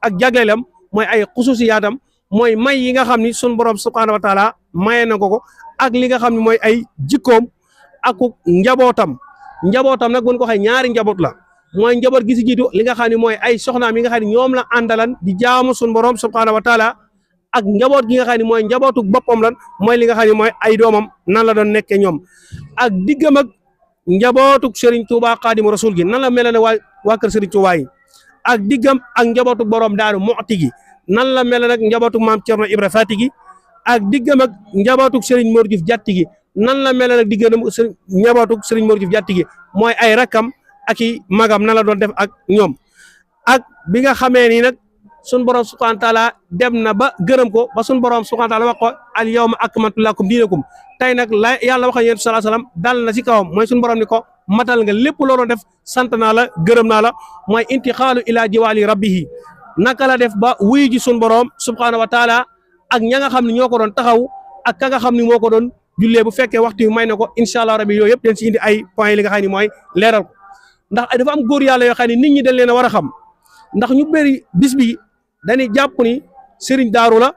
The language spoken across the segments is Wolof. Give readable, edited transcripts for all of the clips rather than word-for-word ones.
ak jagleelam mooy ay xususiyaatam mooy may yi nga xam ni sun borom subhaanahu wa taala maye na ko ak li nga xam ne mooy ay jikkoom ak njabootam nag buñ ko waxee ñaari njaboot la mooy njaboot gi si jiitu li nga xam ne mooy ay soxnaam yi nga xam ne ñoom la àndalan di jaamu sun borom subhaanahu wa taala ak njaboot gi nga xam ne mooy njabootu boppam lan mooy li nga xam ne mooy ay doomam nan la doon nekkee ñoom ak diggam ak njabootu Serigne Touba Xaadimu Rasul gi nan la mel ne waa kër Serigne Touba yi ak diggam ak njabootu borom Daaru Muxti gi nan la mel nag njabootu maam Cerno Ibra Faati gi ak diggam ak njabootu Serigne Mor Diouf Diatty gi nan la mel nag diggam njabootu Serigne Mor Diouf Diatty gi mooy ay rakkam ak i magam nan la doon def ak ñoom ak bi nga xamee ni nag sun borom subhanahu wa taala dem na ba gërëm ko ba sun borom subhanahu wa taala wax ko al yawma akmaltu lakum diinakum tey nag la yàlla wax ak yéen sallallahu alayhi wasallam dal na si kawam mooy sun borom ni ko matal nga lépp looloo def sant naa la gërëm naa la mooy intixaalu ila jiwaali rabbihi naka la def ba wuyu ji sun borom subhanahu wa taala ak ña nga xam ne ñoo ko doon taxaw ak ka nga xam ne moo ko doon jullee bu fekkee waxtu yu may na ko incha allah rabbi yooyu yëpp den si indi ay points li nga xam ne mooy leeral ko ndax dafa am góor yàlla yoo xam ne nit ñi dañ leen a war a xam ndax ñu bëri bis bi dañuy jàpp ni Serigne Darou la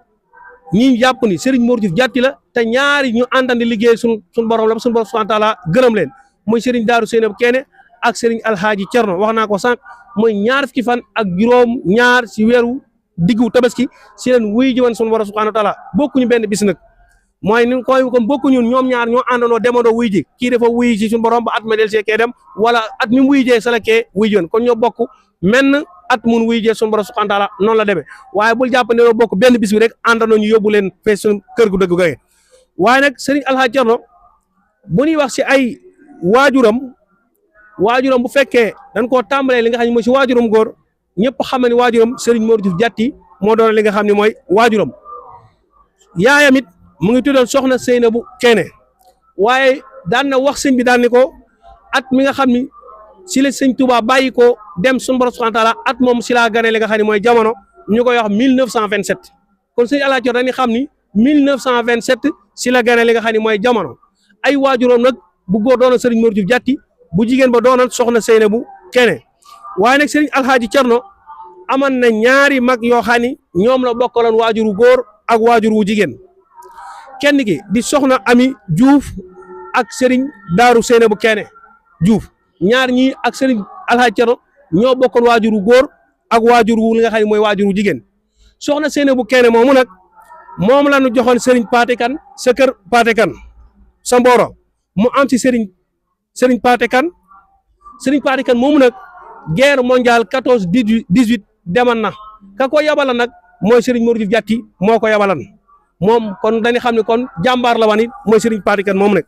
ñi jàpp ni Serigne Mor Diouf Diatty la te ñaari ñu àndandi liggéey sun borom la sun borom subhanahu wa taala gërëm leen muy Serigne Darou Seynabou Kéné ak Serigne Alhaaji Cerno wax naa ko sànq mooy ñaar fukki fan ak juróom ñaar si weeru diggu tabaski si leen wuy ji woon sun borom subhanahu wa taala bokkuñu benn bis nag mooy ni koy comme bokkuñu ñoom ñaar ñoo àndandoo demandoo wuy ji kii dafa wuy ji sun borom ba at ma del see kee dem wala at mi wuy jee sala kee wuy ji woon kon ñoo bokk menn at mun wuy jee sun borom subhanahu wa taala noonu la demee waaye bul jàpp ne bokk benn bis bi rek àndandoo ñu yóbbu leen fee sun kër gu dëgg gaye waaye nag Serigne Alhaaji Cerno bu ñuy wax si ay waajuram bu fekkee dañ koo tàmbalee li nga xam ne mooy si waajuram góor ñëpp xam ne waajuram Serigne Mor Diouf Diatty moo doon li nga xam ne mooy waajuram yaayam it mu ngi tuddoon soxna Seynabou Kéné waaye daan na wax sëñ bi daan ni ko at mi nga xam ni si la sëñ Touba bàyyi ko dem suñu borom subhanahu wa taala at moom si laa gane li nga xam ne mooy jamono ñu koy wax 1927 kon sëñ Alhaaji Cerno dañuy xam ni 1927 si la gane li nga xam ne mooy jamono ay waajuram nag bu góor doona Serigne Mor Diouf Diatty bu jigéen ba doonoon soxna Seynabou Kéné waaye nag Serigne Alhaaji Cerno aman na ñaari mag yoo xam ni ñoom la bokkaloon waajuru góor ak waajur wu jigéen kenn ki di soxna Ami Diouf ak Serigne Darou Seynabou Kéné Diouf ñaar ñii ak Serigne Alhaaji Cerno ñoo bokkoon waajuru góor ak waajur wu li nga xam ne mooy waajuru jigéen soxna Seynabou Kéné moomu nag moom la ñu joxoon Serigne Pathé Kane sa kër Pathé Kane sa Mboro mu am ci Serigne Pathé Kane moomu nag guerre mondiale 14-18 deman na ka ko yabala nag mooy Serigne Mor Diouf Diatty moo ko yabalan moom kon dañuy xam ne kon jàmbaar la wanit mooy Serigne Pathé Kane moomu nag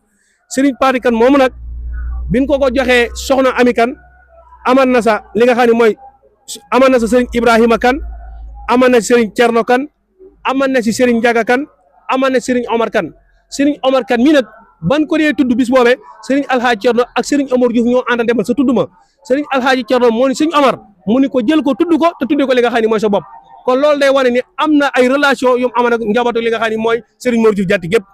Serigne Pathé Kane moomu nag biñ ko joxee soxna Ami Kane aman na sa li nga xam ne mooy aman na sa Serigne Ibrahima Kane aman na si Serigne Cerno Kane aman na si Serigne Ndiaga Kane aman na Serigne Omar Kane Serigne Omar Kane mi nag ban ko dee tudd bis boobee Serigne Alhaaji Cerno ak Serigne Omar Diouf ñoo ànda demal sa tudd ma Serigne Alhaaji Cerno moo ni Serigne Omar mu ni ko jël ko tudd ko te tuddee ko li nga xam ne mooy sa bopp kon loolu day wane ni am na ay relation yu mu amoon ak njabootu li nga xam ne mooy Serigne Mor Diouf Diatty gépp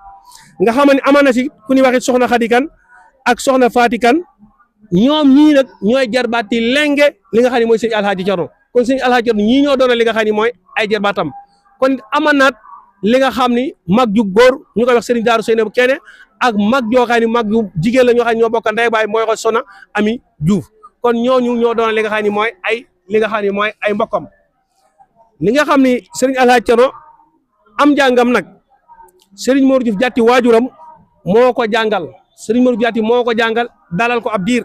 nga xam ne aman na si ku ñuy waxee soxna Khady Kane ak soxna Faty Kane ñoom ñii nag ñooy jarbaati lenge li nga xam ne mooy Serigne Alhaaji Cerno kon Serigne Alhaaji Cerno ñii ñoo doon li nga xam ne mooy ay jarbaatam kon amanaat li nga xam ni mag ju góor ñu koy wax Serigne Darou Seynabou Kéné ak mag joo xam ne mag ju jigéen la ñoo xam ne ñoo bokk ndey baay mooy ko soxna Ami Diouf kon ñooñu ñoo doon li nga xam ne mooy ay li nga xam ne mooy ay mbokkam li nga xam ni Serigne Alhaaji Cerno am njàngam nag Serigne Mor Diouf Diatty waajuram moo ko jàngal Serigne Mor Diouf Diatty moo ko jàngal dalal ko ab diir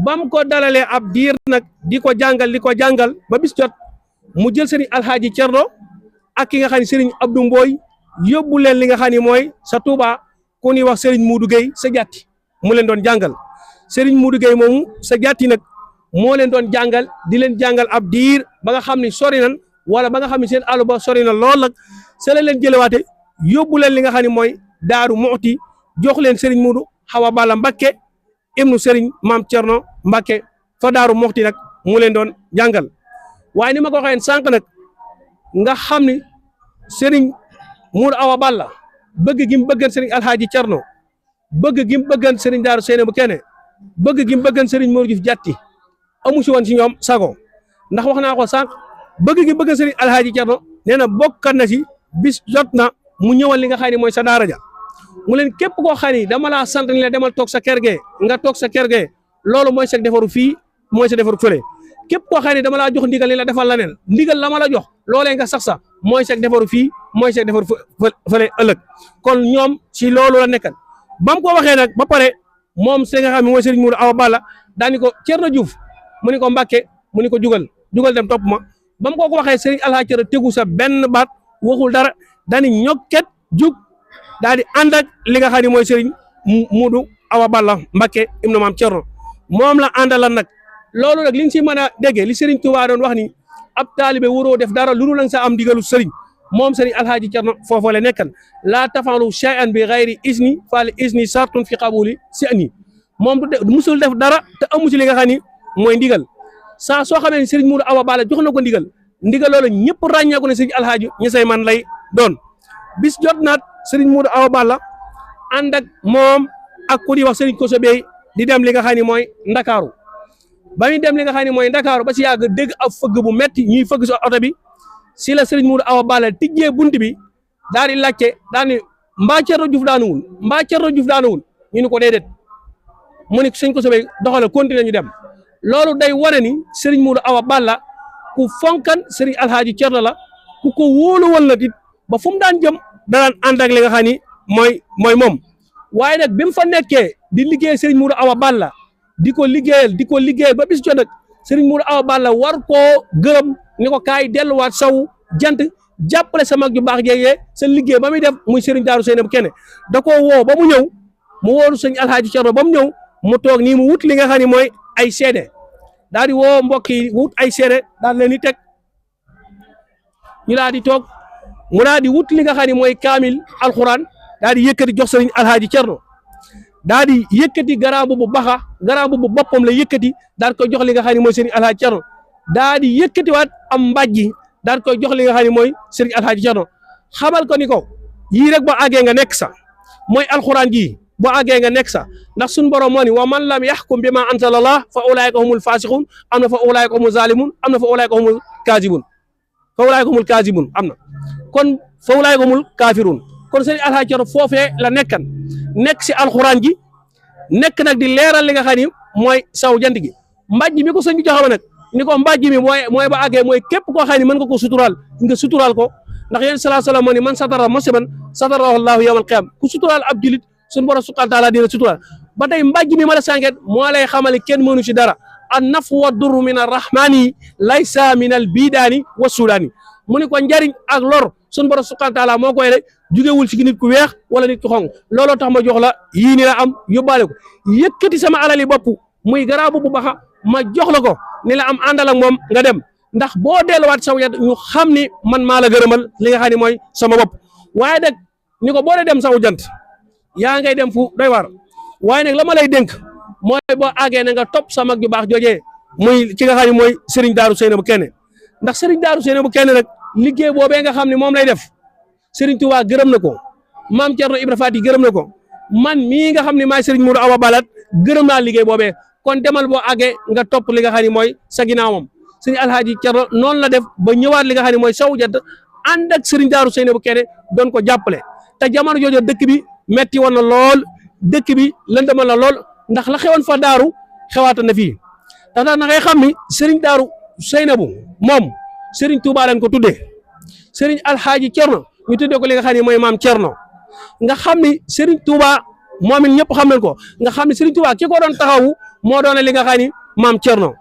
bam ko dalalee ab diir nag di ko jàngal ba bis jot mu jël Serigne Alhaaji Cerno ak ki nga xam ne Serigne Abdou Mboy yóbbu leen li nga xam ne mooy sa Touba ku ñuy wax Serigne Moudou Gueye sa Diatty mu leen doon jàngal Serigne Moudou Gueye moomu sa Diatty nag moo leen doon jàngal di leen jàngal ab diir ba nga xam ne sori nan wala ba nga xam ne seen àll ba sori na lool nag sa la leen jëlewaate yóbbu leen li nga xam ne mooy Daaru Muxti jox leen Serigne Moudou Awa Balla Mbacké ibnu Serigne Maam Cerno Mbacké fa Daaru Muxti nag mu leen doon jàngal waaye ni ma ko waxee sànq nag nga xam ni Serigne Moudou Awa Balla bëgg gi mu bëggan Serigne Alhaaji Cerno bëgg gi mu bëggan Serigne Darou Seynabou Kéné bëgg gi mu bëggan Serigne Mor Diouf Diatty amu si woon si ñoom sago ndax wax naa ko sànq bëgg gi bëgg sëriñ alhaaji Cerno nee na bokkan na ci bis jot na mu ñëwal li nga xam ne mooy sa daara ja mu leen képp koo xam ne dama laa sant ni la demal toog sa kër gee nga toog sa kër gee loolu mooy sa defaru fii mooy sa defaru fële képp koo xam ne dama laa jox ndigal ni la defal la neen ndigal la ma la jox loolee nga sax sa mooy sa defaru fii mooy sa defaru fële ëllëg kon ñoom ci loolu la nekkan ba mu ko waxee nag ba pare moom si nga xam ne mooy Serigne Modou Awa Balla daani ko Cerno Juuf mu ni ko Mbàkke mu ni ko jugal dem topp ma ba mu ko waxee Serigne Alhaaji Cerno tegu sa benn baat waxul dara daani ñokket jug daal di ànd ak li nga xam ne mooy Serigne Modou Awa Balla Mbàkke ibnu Maam Cerno moom la àndal nag loolu nag li ñu si mën a déggee li Serigne Touba doon wax ni ab taalibe waroo def dara lu dul la nga sa am digalu Serigne moom Serigne Alhaaji Cerno foofu la nekkan laa tafalu shay'an bi ghayri isni fal isni sartun fi qabuli si'ni moom du musul def dara te amu ci li nga xam ni mooy ndigal saa soo xamee ne Serigne Modou Awa Balla jox na ko ndigal loolu ñëpp ràññee ko ne Serigne Alhaaji ñi say man lay doon bis jot naat Serigne Modou Awa Balla ànd ak moom ak ku di wax Serigne Koso Bey di dem li nga xam ni mooy Ndakaaru ba muy dem li nga xam ne mooy Ndakaaru ba si yàgg dégg ab fëgg bu metti ñuy fëgg si oto bi si la Serigne Modou Awa Balla tijjee bunt bi daal di laajte daal ni mbaa Cerno Juuf daanuwul ñu ni ko déedéet mu ni sëñ ko sobee doxala continuer ñu dem loolu day wane ni Serigne Modou Awa Balla ku fonkan Serigne Alhaaji Cerno la ku ko wóolu woon la dit ba fu mu daan jëm daan ànd ak li nga xam ni mooy moom waaye nag bi mu fa nekkee di liggéey Serigne Modou Awa Balla di ko liggéeyal ba bis jot nag Serigne Modou Awa Balla war koo gërëm ni ko kaay delluwaat saw jant jàppale sa mag ju baax jeegee sa liggéey ba muy def muy Serigne Darou Seynabou Kene da koo woo ba mu ñëw mu wóolu sëñ Alhaaji Cerno ba mu ñëw mu toog nii mu wut li nga xam ne mooy ay seede daal di woo mbokk yi wut ay seede daal leen di teg ñu daal di toog mu daal di wut li nga xam ne mooy kaamil alxuraan daal di yëkkati jox sëriñ Alhaaji Cerno daal di yëkkati garaabu bu baxa garaabu bu boppam la yëkkati daal koy jox li nga xam ne mooy sëriñ Alhaaji Cerno daal di yëkkatiwaat am mbàjji daal koy jox li nga xam ne mooy sëriñ Alhaaji Cerno xamal ko ni ko yii rek boo àggee nga nekk sa mooy alxuraan ji boo àggee nga nekk sa ndax suñu borom moo ni wa man lam yaxkum bi ma anzalallah fa ulaayka humul fasiqun am na fa ulaayka humul zalimun am na fa ulaayka humul kaazibun am na kon fa ulaayka humul kaafirun kon sëriñ Alhaaji Cerno foofee la nekkan nekk si alxuraan ji nekk nag di leeral li nga xam ni mooy saw jant gi mbàjj mi ko sëñ bi joxama nag ni ko mbàjj mi mooy ba àggee mooy képp koo xam ne mën nga ko suturaal ko ndax yéen salaa salaam moo ni man satara musiban satarahu Allahu yawmal qiyaama ku suturaal ab julit suñu borom subhaanahu wa taala dina suturaal ba tey mbàjj mi ma la sànget moo lay xamale kenn mënu ci dara an nafu wa durru min arrahmani laysa min al bidaani wa sudaani mu ni ko njariñ ak lor suñu borom subhaanahu wa taala moo koy rek jugewul ci nit ku weex wala nit ku xonq looloo tax ma jox la yii ni la am yóbbaale ko yëkkati sama alali bopp muy garaabu bu baxa ma jox la ko ni la am àndal ak moom nga dem ndax boo delluwaat saw yat ñu xam ni man maa la gërëmal li nga xam ne mooy sama bopp waaye nag ni ko boo dee dem saw jant yaa ngay dem fu doy war waaye nag la ma lay dénk mooy boo àggee na nga topp sa mag ju baax joojee muy ki nga xam ne mooy Serigne Darou Seynabou Kene ndax Serigne Darou Seynabou Kene nag liggéey boobee nga xam ne moom lay def Serigne Touba gërëm na ko maam Cerno Ibra Faati gërëm na ko man mii nga xam ne maay Serigne Modou Awa Balla gërëm naa liggéey boobee kon demal boo àggee nga topp li nga xam ne mooy sa ginnaawam Serigne Alhaaji Cerno noonu la def ba ñëwaat li nga xam ne mooy saw jant ànd ak Serigne Darou Seynabou Kene doon ko jàppale te jamono jooju dëkk bi metti woon na lool dëkk bi lëndëmal na lool ndax la xewoon fa daaru xewaata na fii tax na ngay xam ni Serigne Darou Seynabou moom Serigne Touba lañ ko tuddee Serigne Alhaaji Cerno ñu tuddee ko li nga xam ne mooy maam Cerno nga xam ni Serigne Touba moom it ñëpp xam nañ ko nga xam ne Serigne Touba ki ko doon taxawu moo doon li nga xam ni maam Cerno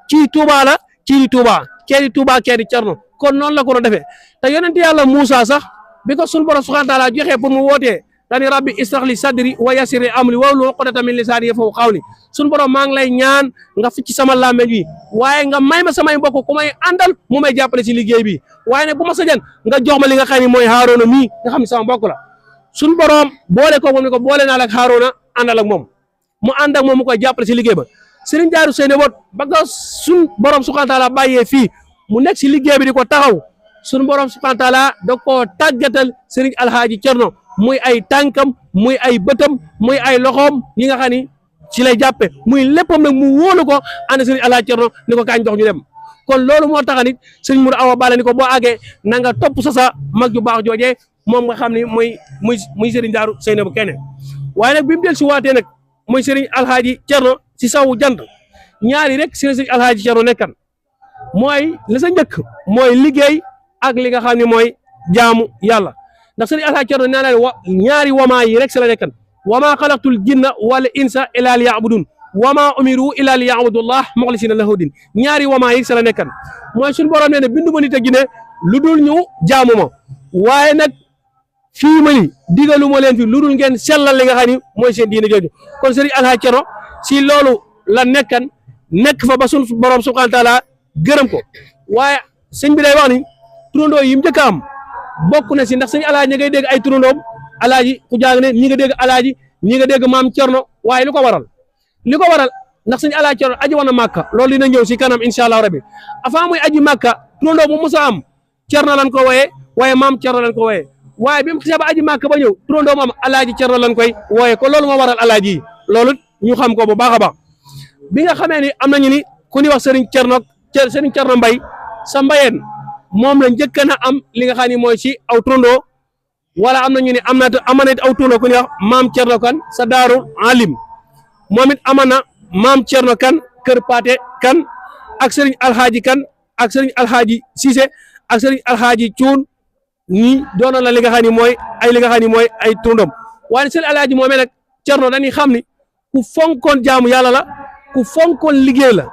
kii Touba la kii di Touba kee di Touba kee di Cerno kon noonu la ko doon defee te yonent yàlla Moussa sax bi ko sunu borom subhaanahu wa taala joxee pour mu wootee daani rabbi israh li sadri wa yassir li amri wahlul uqdatan min lisaani yafqahu qawli sunu borom maa ngi lay ñaan nga ficc sama làmmeñ wi waaye nga may ma samay mbokk ku may àndal mu may jàppale si liggéey bi waaye nag bu ma sañoon nga jox ma li nga xam ne mooy Haaruna mii nga xam ne sama mbokk la sunu borom boole ko moom ni ko boole naa la ak Haaruna àndal ak moom mu ànd ak moom mu koy jàppale si liggéey ba Serigne Darou Seynabou ba nga sunu borom subhaanahu wa taala bàyyee fii mu nekk si liggéey bi di ko taxaw sunu borom subhaanahu wa taala da koo tàggatal Serigne Alhaaji Cerno muy ay tànkam muy ay bëtam muy ay loxoom yi nga xam ni ci lay jàppe muy léppam nag mu wóolu ko ànd Serigne Alhaaji Cerno ni ko kañ dox ñu dem kon loolu moo tax nit sëñ Mourou Awa Balla ni ko boo àggee na nga topp sa mag ju baax joojee moom nga xam ni muy Serigne Darou Seynabou Kene waaye nag bi mu del si waatee nag mooy Serigne Alhaaji Cerno si sawu jant ñaari rek Serigne Alhaaji Cerno nekkan mooy la sa njëkk mooy liggéey ak li nga xam ne mooy jaamu yàlla ndax Serigne Alhaaji Cerno nee na ñaari wamaa yi rek si la nekkan wamaa xalaqtul jinna wala insa illa liya'budun wamaa umiru illa liya'budullah muxlisina lahu din ñaari wamaa yi si la nekkan mooy suñu borom nee na bindu ma nit ak jinne lu dul ñu jaamu ma waaye nag fii ma ni digalu ma leen fi lu dul ngeen sellal li nga xam ni mooy seen diine jooju kon Serigne Alhaaji Cerno si loolu la nekkan nekk fa ba suñ borom subhanahu wa taala gërëm ko waaye sëñ bi day wax ni turandoo yi mu njëkk a am bokk na si ndax sëñ Alhaaji ñi ngay dégg ay turandoom Alhaaji ku jàng ne ñi nga dégg Alhaaji ñi nga dégg maam Cerno waaye li ko waral ndax sëñ Alhaaji Cerno aji woon na Màkka loolu dina ñëw si kanam incha allah rabbi avant muy aji Màkka turandoo bu mos a am Cerno lan ko wooyee waaye maam Cerno lan ko wooyee waaye bi mu xisee ba aji Màkka ba ñëw turandoo moom Alhaaji Cerno lan koy wooyee ko loolu moo waral Alhaaji yi loolu ñu xam ko bu baax a baax bi nga xamee ni am nañu ni ku ñuy wax Serigne Cerno Mbay sa mbayeen moom la njëkk na am li nga xam ni mooy si aw turandoo wala am nañu ni am na aw turandoo ku ñuy wax maam Cerno Kan sa daaru alim moom it amana maam Cerno Kan kër Paate Kan ak Serigne Alhaaji Kan ak Serigne Alhaaji Cissé ak Serigne Alhaaji Cuun ñi doona la li nga xam ni mooy ay turandom waaye Serigne Alhaaji moomee nag Cerno dañuy xam ni ku fonkoon jaamu yàlla la ku fonkoon liggéey la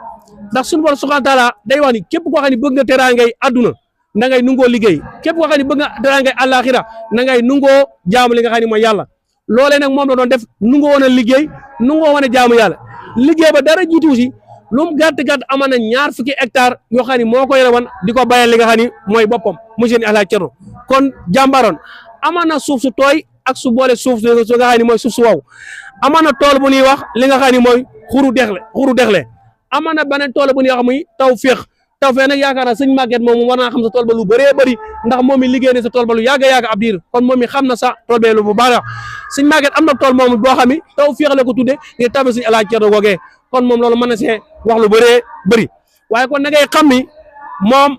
ndax suñu borom subhanahu wa taala day wax ni képp koo xam ne bëgg nga teraangay àdduna na ngay nungoo liggéey képp koo xam ne bëgg nga teraangay àllaaxira na ngay nungoo jaamu li nga xam ne mooy yàlla loolee nag moom la doon def nungoo woon a liggéey nungoo woon a jaamu yàlla liggéey ba dara jiitu si lu mu gàtt amoon na 20 hectares yoo xam ne moo ko yore woon di ko bayal li nga xam ne mooy boppam monsieur Alhaaji Cerno kon jàmbaroon amoon na suuf su tooy ak su boole suuf su nga xam ne mooy suuf su waw amoon na tool bu ñuy wax li nga xam ne mooy xuru dexle amoon na beneen tool bu ñuy wax muy taw féex nag yaakaar naa sëñ Maguette moom war naa xam sa tool ba lu bëree bëri ndax moom mi liggéey ne sa tool ba lu yàgg ab diir kon moom mi xam na sa tool bee lu bu baax sëñ Maguette am na tool moom boo xam ni taw féex la ko tudde ngir tabe sëñ Alhaaji Cerno googee kon moom loolu mën na see wax lu bëree bëri waaye kon na ngay xam ni moom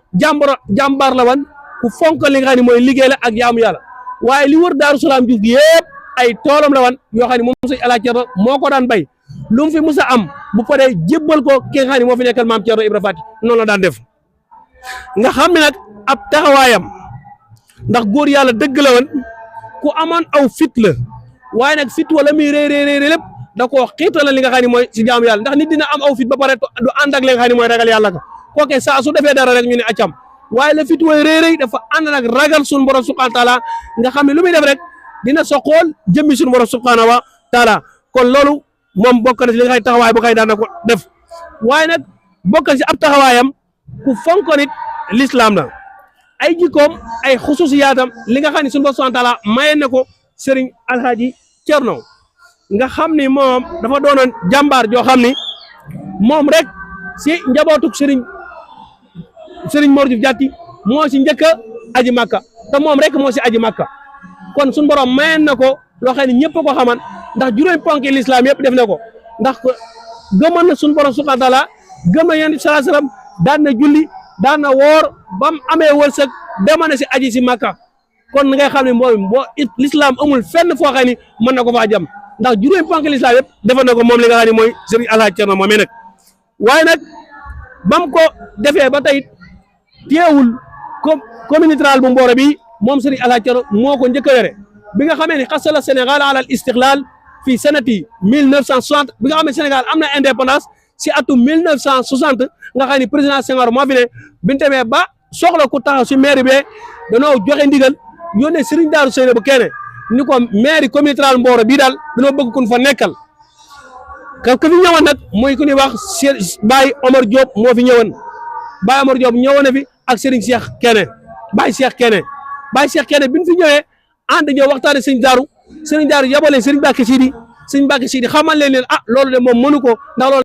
jàmbaar la wan ku fonk li nga xam ne mooy liggéey la ak jaamu yàlla waaye li wër Daaru Salaam Juuf gi yëpp ay toolam la wan yoo xam ne moom sëñ Alhaaji Cerno moo ko daan bay lu mu fi musa am bu paree jébbal ko ki nga xam ne moo fi nekkal maam Cerno Ibra Faati noonu la daan def nga xam ne nag ab taxawaayam ndax góor yàlla dëgg la woon ku amoon aw fit la waaye nag fit wala muy réy lépp da koo xiital li nga xam ne mooy si jaamu yàlla ndax nit dina am aw fit ba pare du ànd ak li nga xam ne mooy ragal yàlla ka kooke saa su defee dara rek ñu ne accam waaye la fit way réy dafa ànd nag ragal suñu borom subhanahu wa taala nga xam ne lu muy def rek dina soxool jëmmi suñu borom subhanahu wa taala kon loolu moom bokk na si li nga xam ne taxawaay bu xëy daan na ko def waaye nag bokk na si ab taxawaayam ku fonko nit l'islam la ay jikkoom ay xususiyaatam li nga xam ne suñu borom subhanahu wa taala maye na ko Serigne Alhaaji Cerno nga xam ni moom dafa doonoon jàmbaar joo xam ni moom rek si njabootuk Serigne Mor Diouf Diatty moo si njëkk a aji Makka te moom rek moo si aji Makka kon suñu borom maye na ko loo xam ne ñëpp ko xaman ndax juróomi ponk l'islam yëpp def na ko ndax gëmoon na suñu borom subhanahu wa taala gëm na yonent bi sallallahu alayhi wasallam daan na julli daan na woor ba mu amee wërsëg demoon na si aji si Makka kon ngay xam ne mooy l'islam amul fenn foo xam ne mën na ko faa jëm ndax juróomi ponk l'islam yëpp defal na ko moom li nga xam ne mooy Serigne Alhaaji Cerno moomee nag waaye nag bam ko defee ba tey teewul communauté rurale bu Mboro bi moom Serigne Alhaaji Cerno moo ko njëkk a yore bi nga xamee ne xasala Sénégal ala al istiqlal fii sanati 1960 bi nga xam ne Sénégal am na indépendance si atum 1960 nga xam ne président Senghor moo fi ne bi ñu demee ba soxla ku taxaw si mairie bi danoo joxe ndigal yónnee Serigne Darou Seynabou Kene ni ko mairie communauté rurale Mboro bii daal danoo bëgg kun fa nekkal ka fi ñëwoon nag mooy ku ñuy wax Baye Omar Diop moo fi ñëwoon Baye Omar Diop ñëwoon na fi ak Serigne Cheikh Kene Baye Cheikh Kene bi ñu fi ñëwee ànd ñëw waxtaane Serigne Darou yabale Serigne Mbacké Sidi xamal leen ah loolu de moom mënu ko ndax loolu